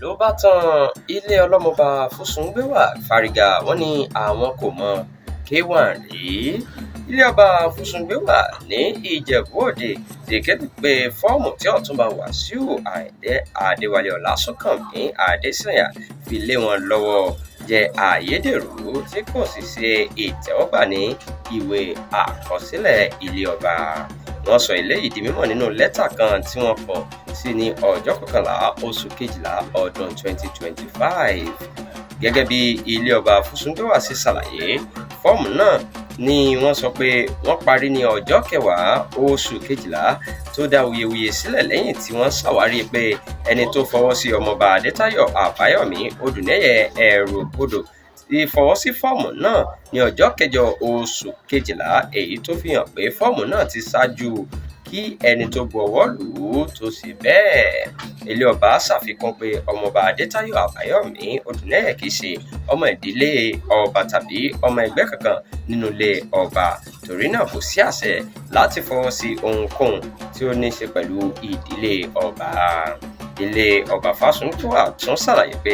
Ló bá tán, ilé ọlọ́mọba Fúsúngbéwà fárígá, wọ́n ní àwọn kò mọ K1 rí. Ilé ọba Fúsúngbéwà ní Ìjẹ̀bú-Òde ti kéde pé fọ́ọ̀mù tí Ọ̀túnba Wàsíù Ayíǹde Adéwálé Ọlásùnkànmí Adésànyà fi lé wọn lọ́wọ́ jẹ́ ayédèrú tí kò sì ṣe ìtẹ́wọ́gbà ní ìwé àkọsílẹ̀ ilé ọba. Wọ́n sọ eléyìí di mímọ̀ nínú lẹ́tà kan tí wọ́n kọ sí ní ọjọ́ 11 oṣù 12 ọdún 2025. Gẹ́gẹ́ bí ilé ọba Fúsúngbéwà ṣe ṣàlàyé, fọ́ọ̀mù náà ni wọ́n sọ pé wọ́n parí ní ọjọ́ 10 oṣù 12, tó dá awuyewuye sílẹ̀ lẹ́yìn tí wọ́n ṣàwárí pé ẹni tó fọwọ́ sí, Ọmọọba Adétayọ̀ Àbáyọ̀mí Odùnẹ́yẹ Ẹ̀rùkodò, ti fọwọ́ sí fọ́ọ̀mù náà ní ọjọ́ 8 oṣù 12, èyí tó fi hàn pé fọ́ọ̀mù náà ti ṣáájú kí ẹni tó bu ọwọ́ lù ú tó ṣe bẹ́ẹ̀. Ilé ọba ṣàfikún pé Ọmọọba Adétayọ̀ Àbáyọ̀mí Odùnẹ́yẹ kì í ṣe ọmọ ìdílé ọba tàbí ọmọ ẹgbẹ́ kankan nínú ilé ọba, torí náà kò sí àṣẹ láti fọwọ́ sí ohunkóhun tí ó ní í ṣe pẹ̀lú ìdílé ọba. Ilé ọba Fásùngbéwà tún ṣàlàyé pé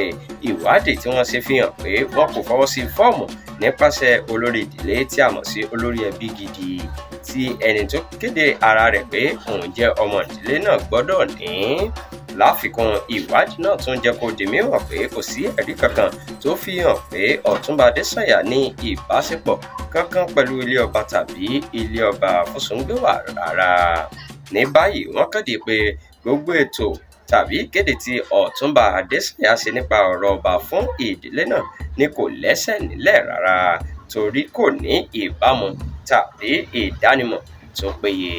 ìwádìí tí wọ́n ṣe fi hàn pé wọn kò fọwọ́ sí fọ́ọ̀mù nípasẹ̀ olórí ìdílé tí a mọ̀ sí olórí ẹbí gidi, tí ẹni tó kéde ara rẹ̀ pé òun jẹ́ ọmọ ìdílé náà gbọ́dọ̀ ní. Láfikún, ìwádìí náà tún jẹ́ kó di mímọ̀ pé kò sí ẹ̀rí kankan tó fi hàn pé Ọ̀túnba Adésànyà ní ìbáṣepọ̀ kankan pẹ̀lú ilé ọba tàbí ilé ọba Fúsúngbéwà rárá. Ní báyìí, wọ́n kéde pé gbogbo ètò tàbí ìkéde tí Ọ̀túnba Adésànyà ṣe nípa ọ̀rọ̀ ọba fún ìdílé náà ni kò lẹ́sẹ̀ nílẹ̀ rárá, torí kò ní ìbámu tàbí ìdánimọ̀ tó péye.